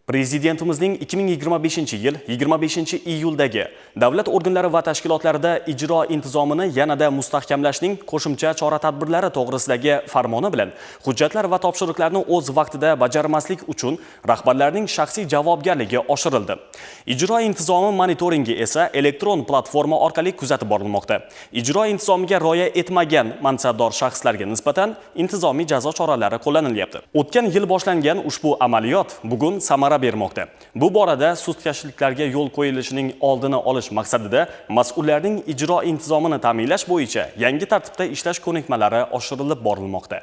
Prezidentimizning 2025-yil 25-iyuldagi davlat organlari va tashkilotlarida ijro intizomini yanada mustahkamlashning qo'shimcha chora-tadbirlari to'g'risidagi farmoni bilan hujjatlar va topshiriqlarni o'z vaqtida bajarmaslik uchun rahbarlarning shaxsiy javobgarligi oshirildi. Ijro intizomi monitoringi esa elektron platforma orqali kuzatib borilmoqda. Ijro intizomiga rioya etmagan mansabdor shaxslarga nisbatan intizomiy jazo choralari qo'llanilyapti. O'tgan yil boshlangan ushbu amaliyot bugun samara bermoqda. Bu borada sustkashliklarga yo'l qo'yilishining oldini olish maqsadida mas'ullarning ijro intizomini ta'minlash bo'yicha yangi tartibda ishlash ko'nikmalari oshirilib borilmoqda.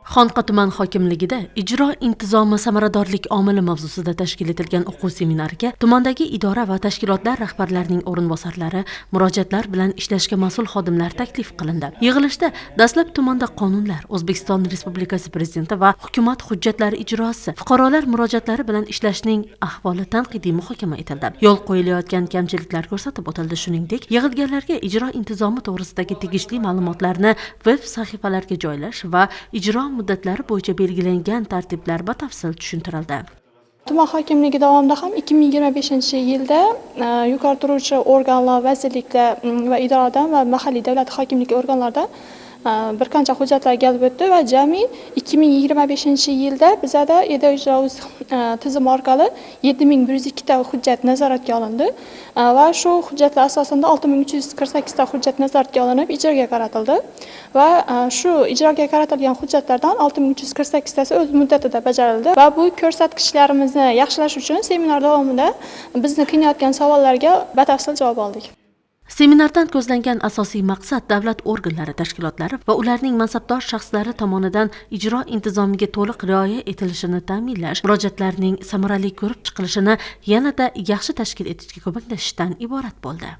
Xonqa tuman hokimligida ijro intizomi samaradorlik omili mavzusida tashkil etilgan o'quv seminariga tumandagi idora va tashkilotlar rahbarlarining o'rinbosarlari, murojaatlar bilan ishlashga mas'ul xodimlar taklif qilindi. Yig'ilishda dastlab tumanda qonunlar, O'zbekiston Respublikasi Prezidenti va hukumat hujjatlari ijrosi, fuqarolar murojaatlari bilan ishlashning ahvoli tanqidiy muhokama etildi. Yo'l qo'yilayotgan kamchiliklar ko'rsatib o'tildi. Shuningdek, yig'ilganlarga ijro intizomi to'g'risidagi tegishli ma'lumotlarni veb sahifalarga joylash va ijro muddatlari bo'yicha belgilangan tartiblar batafsil tushuntirildi. Tuman hokimligi davomida ham 2025-yilda yuqori turuvchi organlar, vazirliklar va idoradan va mahalliy davlat hokimligi organlaridan bir qancha hujjatlar kelib o'tdi va jami 2025-yilda bizada ijro tizimi orqali 7102 ta hujjat nazoratga olindi va shu hujjatlar asosida 6348 ta hujjat nazoratga olinib ijroga qaratildi va shu ijroga qaratilgan hujjatlardan 6348 tasi o'z muddatida bajarildi va bu ko'rsatkichlarimizni yaxshilash uchun seminar davomida bizni qiynayotgan savollarga batafsil javob oldik. Seminardan ko'zlangan asosiy maqsad davlat organlari, tashkilotlari va ularning mansabdor shaxslari tomonidan ijro intizomiga to'liq rioya etilishini ta'minlash, murojaatlarning samarali ko'rib chiqilishini yanada yaxshi tashkil etishga ko'maklashishdan iborat bo'ldi.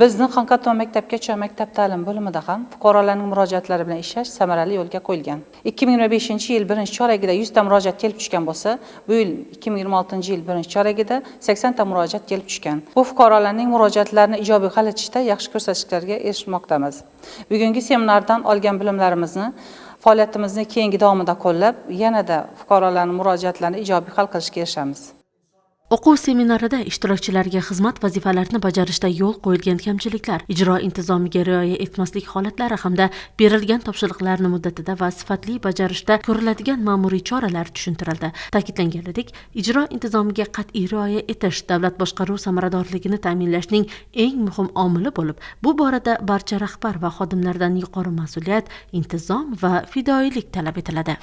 Bizni Xonqa tuman maktabgacha maktab ta'lim bo'limida ham fuqarolarning murojaatlari bilan ishlash samarali yo'lga qo'yilgan. 2025-yil birinchi choragida 100 ta murojaat kelib tushgan bo'lsa, bu yil 2026-yil birinchi choragida 80 ta murojaat kelib tushgan. Bu fuqarolarning murojaatlarini ijobiy hal etishda yaxshi ko'rsatkichlarga erishmoqdamiz. Bugungi seminardan olgan bilimlarimizni faoliyatimizni keyingi davomida qo'llab, yanada fuqarolarning murojaatlarini ijobiy hal qilishga erishamiz. O'quv seminarida ishtirokchilarga xizmat vazifalarini bajarishda yo'l qo'yilgan kamchiliklar, ijro intizomiga rioya etmaslik holatlari hamda berilgan topshiriqlarni muddatida va sifatli bajarishda ko'riladigan ma'muriy choralar tushuntirildi. Ta'kidlanganidek, ijro intizomiga qat'iy rioya etish davlat boshqaruv samaradorligini ta'minlashning eng muhim omili bo'lib, bu borada barcha rahbar va xodimlardan yuqori mas'uliyat, intizom va fidoyilik talab etiladi.